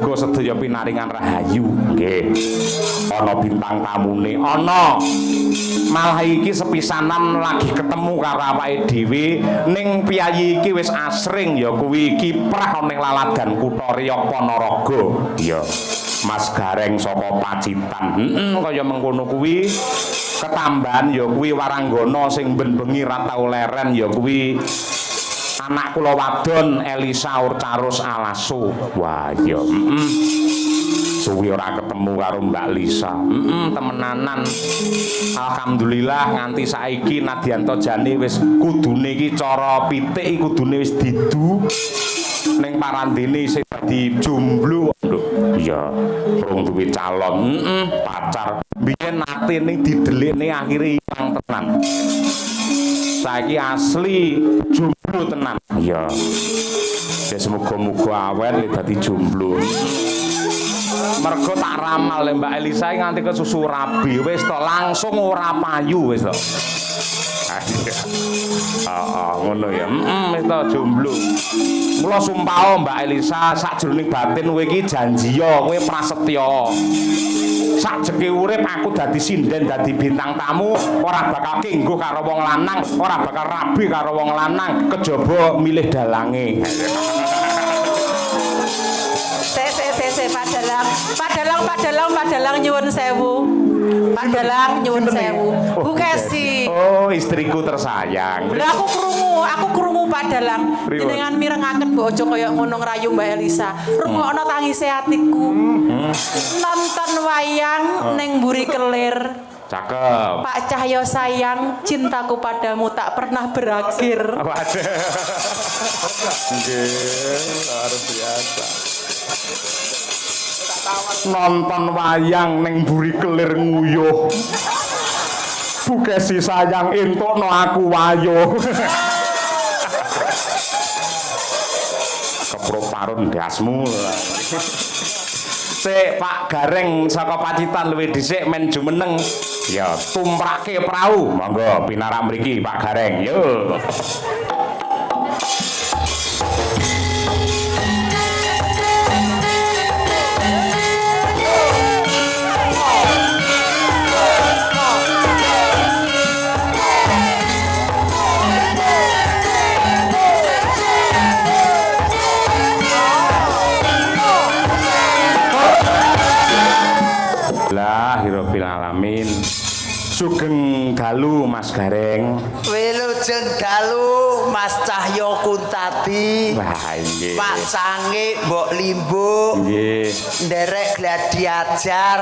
Muga-muga sedaya pinaringan rahayu. Nggih. Ana bintang tamune, ana. Malah iki sepisanan lagi ketemu karo awake dhewe ning piyayi iki wis asring ya kuwi kiprah ning laladan kutha Riyok Ponorogo. Iya. Mas Gareng saka Pacitan. Heeh, kaya mengkono kuwi. Ketambahan ya kuwi waranggana sing ben bengi ra tau leren ya kuwi anak kula wadon Elisa Orcarus Alaso. Wah, iya. Heeh. Suwi ora ketemu karo Mbak Lisa. Heeh, temenanan. Alhamdulillah nganti saiki nadyan to jane wis kudune iki cara pitik iki kudune wis didu ning parandene isih dadi jomblo. Iya, urung duwe calon. Heeh, pacar. Biyen nate ning didelikne akhire ilang tenan. Saiki asli jomblo tenan. Iya. Ya semoga-moga awet le dadi jomblo. Mergo tak ramal le Mbak Elisa nganti kesusu rabi wis to langsung ora payu wis to. Heeh, ngono ya. Heeh, wis to jomblo. Mula sumpah Mbak Elisa sakjroning batin kowe iki janjiya kowe prasetya. Sajeke urip aku dadi sinden dadi bintang tamu ora bakal kengguh karo wong lanang, ora bakal rabi karo wong lanang kejaba milih dalange. Se Pak Dalang, Pak Dalang, Pak Dalang nyuwun sewu. Pak Dalang nyuwun sewu. Bu Kesi. Oh, istriku tersayang. Lah aku krungu Pak Dalang. Jenengan mirengaken mbok aja kaya ngono ngrayu Mbak Elisa. Rungokno tangise atiku. Nonton wayang ning mburi kelir. Cakep. Pak Cahyo sayang, cintaku padamu tak pernah berakhir. Waduh. Nggih, luar biasa. Nonton wayang ning mburi kelir nguyuh. Bu Kesi sayang entokno aku wayuh. Keprok parun dasmu. Sik Pak Gareng saka Pacitan luwih dhisik men jumeneng. Ya tumrake prau. Monggo pinarak mriki Pak Gareng. Yo. Alhamdulillahirabbil alamin. Sugeng dalu Mas Gareng. Wilujeng dalu Mas Cahyo Kuntadi. Wah, nggih. Pak Sange Mbok Limbuk. Nggih. Nderek gladi ajar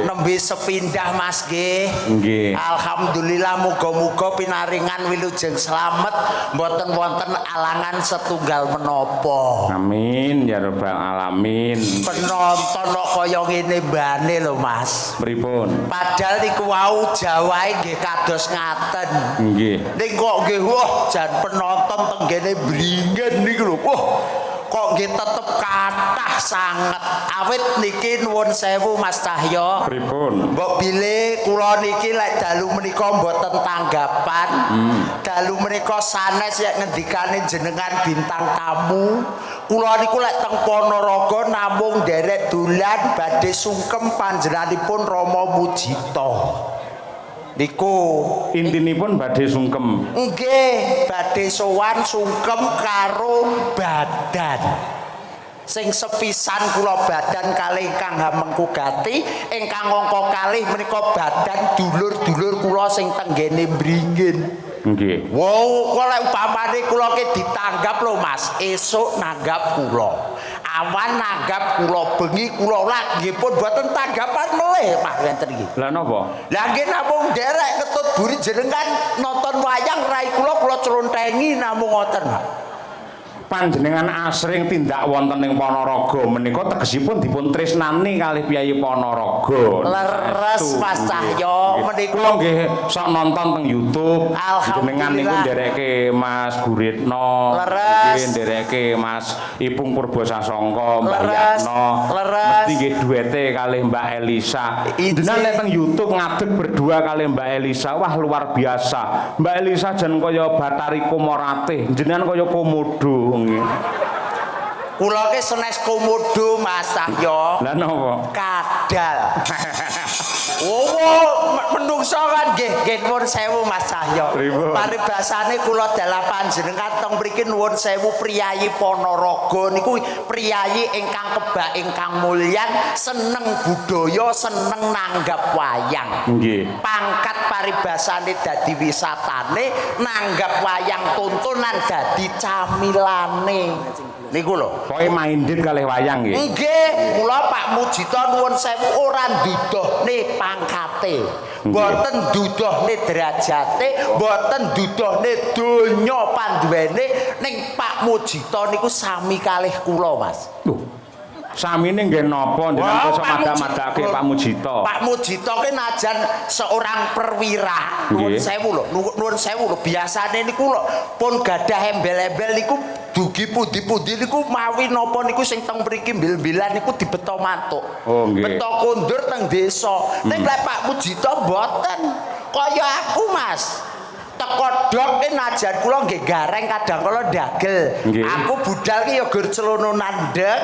nembe sepindah Mas nggih. Nggih. Alhamdulillah muga-muga pinaringan wilujeng slamet mboten wonten alangan setunggal menapa. Amin ya rabbal alamin. Penonton kok kaya ngene mbane lho Mas. Pripun? Padahal niku wau Jawae nggih kados ngaten. Nggih. Ning kok nggih wah jan penonton teng ngene bringen niku lho. Wah, kok nggih tetep kathah sanget. Awit niki nuwun sewu Mas Cahyo. Pripun? Mbok bilih kula niki lek dalu menika mboten tanggapan. Dalu menika sanes yen ngendikane jenengan bintang tamu. Kula niku lek teng Ponorogo namung nderek dolan badhe sungkem panjenenganipun Rama Mujito. Niku intinipun badhe sungkem. Nggih, badhe sowan sungkem karo badan. Sing sepisan kula badan kalih Kang Hamengku Gati, ingkang angka kalih menika badan dulur-dulur kula sing tenggene Bringin. Nggih. Wow, kok lek upamane kula ki ditanggap lho Mas, esuk nanggap kula. Awan nanggap kula, bengi kula lak nggih pun boten tanggapan melih Mas wonten iki. Lah napa? Lah nggih namung nderek ketut buri jenengan nonton wayang rai kula kula clontengi namung ngoten. Panjenengan asring tindak wonten ing Ponorogo menika tegesipun dipun tresnani kalih piyayi Ponorogo. Leres Mas Cahyo menika kula nggih sok nonton teng YouTube. Jenengan niku ndereke Mas Guritno, nggih ndereke Mas Ipung Purbo Sasongko, Mbak Yatno. Mesti nggih duete kalih Mbak Elisa. Jenengan nek teng YouTube ngadeg berdua kalih Mbak Elisa, wah luar biasa. Mbak Elisa jan kaya Batari Komoratih, jenengan kaya komodo. Kula ki senes komodo Mas Cahyo. Lah napa? Kadal. Oh, menungso kan nggih nggih nuwun sewu Mas Cahyo. Paribasane kula dalah panjenengan teng mriki nuwun sewu priyayi Ponorogo niku priyayi ingkang kebak ingkang mulyan, seneng budaya, seneng nanggap wayang. Nggih. Pangkat paribasane dadi wisatane, nanggap wayang tontonan dadi camilane. Niku lho. Pokoke minded kalih wayang nggih. Nggih, kula Pak Mujito nuwun sewu ora nduduhne pangkate. Mboten nduduhne derajate, mboten nduduhne donya panduwene, ning Pak Mujito niku sami kalih kula, Mas. Lho. Samine nggih napa jenengan kok madak-madake Pak Mujito? Pak Mujito ki najan seorang perwira, nuwun sewu lho, nuwun sewu lho, biasane niku lho pun gadah embel-embel niku dugi pundi-pundi niku mawi napa niku sing teng mriki mbil-mbilan niku dibeto mantuk. Oh nggih. Beto kondur teng desa. Ning lek Pak Mujito mboten. Kaya aku, Mas. Teko dok ki najan kula nggih gareng kadang kala ndagel. Aku budal ki ya gur celono nandhek,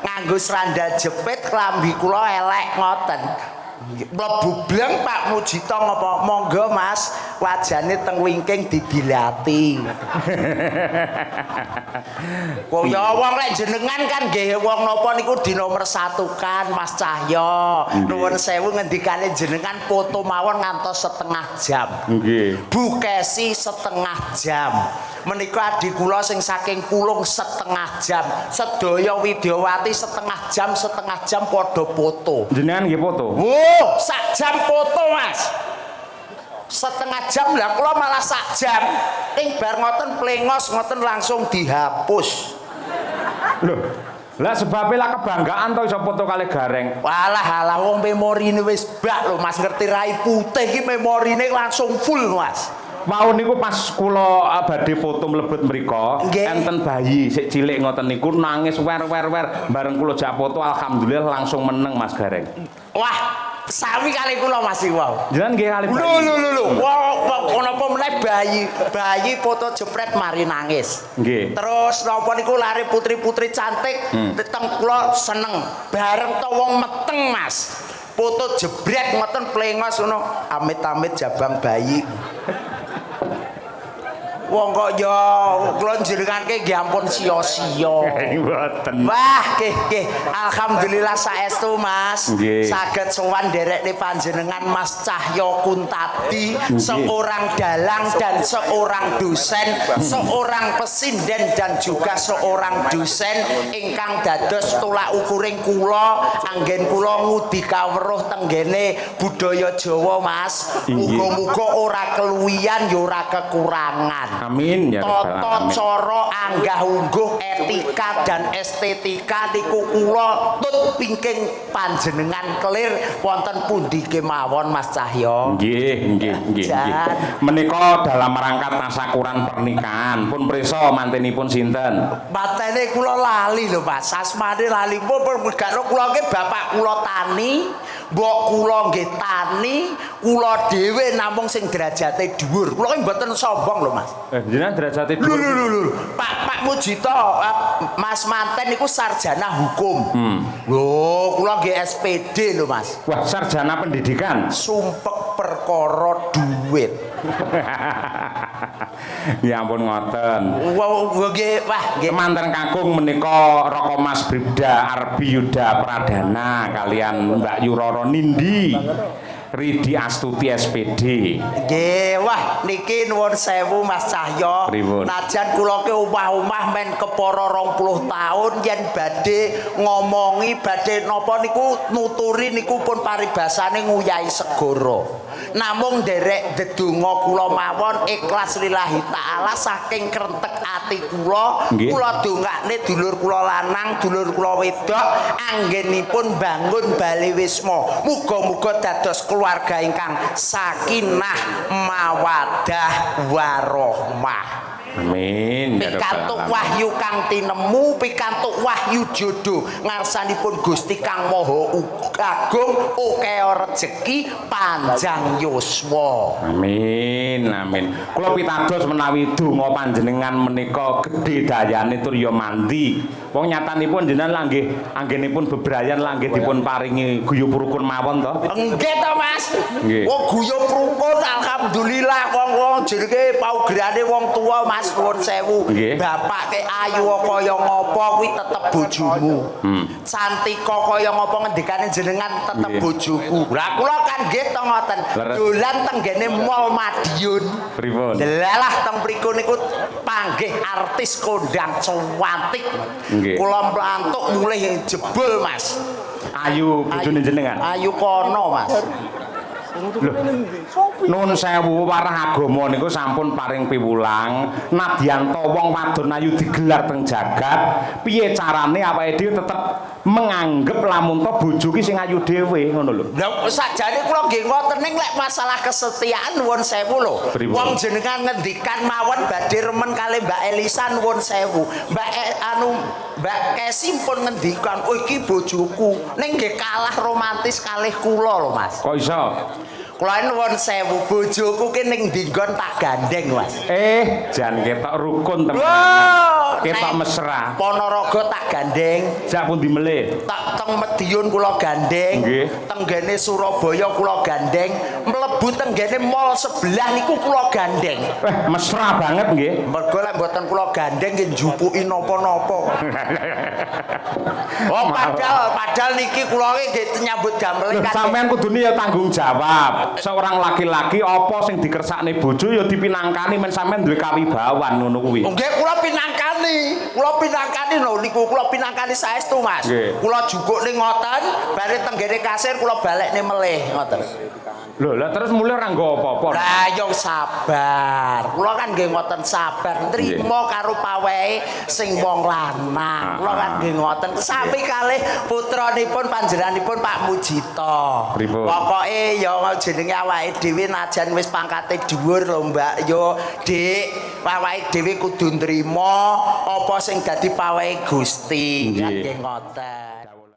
nganggo sandal jepit, klambi kula elek ngoten. Mlebu bleng Pak Mujito ngapa? Monggo Mas, wajane teng wingking didilati. Kaya wong lek jenengan kan nggih wong napa niku dinomorsatukan Mas Cahyo. Nuwun sewu ngendikane jenengan foto mawon ngantos setengah jam. Nggih. Bu Kesi setengah jam. Menika adi kula sing saking Pulung setengah jam. Sedaya Widyawati setengah jam padha foto. Jenengan nggih foto? Oh, sak jam foto, Mas. Setengah jam lah kula malah sak jam. Ning bar ngoten plengos ngoten langsung dihapus. Lho, lah sebabe lah kebanggaan to iso foto kalih Gareng. Walah alah wong memorine wis bak lho Mas, ngerti rai putih iki memorine langsung full, Mas. Wau niku pas kula badhe foto mlebet mriku, enten bayi sik cilik ngoten niku nangis wer wer wer bareng kula jak foto alhamdulillah langsung meneng Mas Gareng. Wah, sami kali kula Mas iki wau. Jenengan nggih kali bayi. Lho lho lho, wah napa meneh bayi, bayi foto jepret mari nangis. Nggih. Terus napa niku lari putri-putri cantik teng kula seneng. Bareng to wong meteng Mas. Foto jebret ngoten plengos ngono, amit-amit jabang bayi. Wong kok ya kula njenenganke nggih ampun sia-sia. Mboten. Wah, nggih nggih. Alhamdulillah saestu Mas. Saged sowan nderekne panjenengan Mas Cahyo Kuntadi, seorang dalang dan seorang dosen, seorang pesinden dan juga seorang dosen ingkang dados tolak ukuring kula anggen kula ngudi kawruh tenggene budaya Jawa Mas. Muga-muga ora keluwihan ya ora kekurangan. Amin ya rabbal alamin. Tata cara anggah ungguh etika dan estetika niku kula tut pingking panjenengan kelir wonten pundi kemawon Mas Cahyo. Nggih, nggih, nggih, nggih. Menika dalam rangka tasakuran pernikahan pun prisa mantenipun sinten? Matene kula lali lho Mas. Asmane lali pun mergane kula ki bapak kula tani, mbok kula nggih tani, kula dhewe namung sing derajate dhuwur. Kula ki mboten sombong lho Mas. Jenengan derajate dhuwur. Lho lho lho. Pak Mujito, Mas manten niku sarjana hukum. Lho, kula nggih SPD lho Mas. Wah, sarjana pendidikan. Sumpek perkara duit. Ya ampun ngoten. Nggih, wah nggih. Manten kakung menika Raka Mas Bribda Arbi Yuda Pradana kalian Mbak Yuroro Nindi Ridi Astuti SPD. Nggih, wah niki nuwun sewu Mas Cahyo. Najan kula ki omah-omah men kepara 20 taun yen badhe ngomongi badhe napa niku nuturi niku pun paribasane nguyahi segara. Namung nderek ndedonga kula mawon ikhlas lillahi taala saking krentek ati kula, kula dongakne dulur kula lanang, dulur kula wedok anggenipun bangun bale wisma. Muga-muga dados keluarga ingkang sakinah mawadah warohmah. Amin. Pikantuk wahyu kang tinemu, pikantuk wahyu jodoh ngarsanipun Gusti Kang Maha Agung, akeh rejeki panjang yuswa. Amin, amin. Kula pitados menawi donga panjenengan menika gedhe dayane tur ya mandi Wong nyatanipun jenengan lah nggih anggenipun bebrayan lah nggih dipun paringi guyub rukun mawon to. Nggih to, Mas. Nggih. Wong guyub rukun alhamdulillah wong-wong jenenge paugerane wong tuwa Mas nuwun sewu. Nggih. Bapak ke ayu kaya ngopo kuwi tetep bojomu. Cantika kaya ngopo ngendikane jenengan tetep bojoku. Lah kula kan nggih to ngoten. Dolan teng nggene Mall Madiun. Pripun? Delalah teng mriku niku panggih artis kondang cuantik. Kula mlantuk mulih jebul, Mas. Ayu bojone jenengan. Ayu kono, Mas. Lho, nuwun sewu warah agama niku sampun paring piwulang nadyan ta wong wadon ayu digelar teng jagat piye carane awake dhewe tetep menganggep lamun ta bojo ki sing ayu dhewe ngono lho. Lha sajane kula nggih ngoten ning lek masalah kesetiaan nuwun sewu lho. Wong jenengan ngendikan mawon badhe remen kalih Mbak Elisa nuwun sewu. Mbak Mbak Kesi pun ngendikan, "Oh iki bojoku." Ning nggih kalah romantis kalih kula lho, Mas. Kok iso? Kula nuwun sewu, bojoku ki ning ndi nggon tak gandeng, Mas. Jan ketok rukun temen. Ketok mesra. Ponorogo tak gandeng. Jak pundi melih? Tak teng Madiun kula gandeng. Teng gene Surabaya kula gandeng, mlebu teng gene mall sebelah niku kula gandeng. Mesra banget nggih. Mergo lek mboten kula gandeng nggih njupuki napa-napa. Oh, padahal niki kula nggih nyambut damel kan. Sampeyan kudune ya tanggung jawab. Seorang laki-laki apa sing dikersakne bojo ya dipinangkani men sampeyan duwe kawibawan ngono kuwi. Nggih, kula pinangkani. Kula pinangkani lho niku kula pinangkani saestu, Mas. Kula jukukne ngoten, bare tenggene kasir kula balekne melih ngoten. Lho, lah terus mulih ora nggo apa-apa. Lah yo sabar. Kula kan nggih ngoten sabar, nrimo karo pawehe sing wong lanang. Kula kan nggih ngoten. Sami kalih putranipun panjenenganipun Pak Mujito. Pokoke ya jenenge awake dhewe najan wis pangkate dhuwur lho Mbak yo Dik, awake dhewe kudu nrimo apa sing dadi pawehe Gusti. Kan nggih ngoten.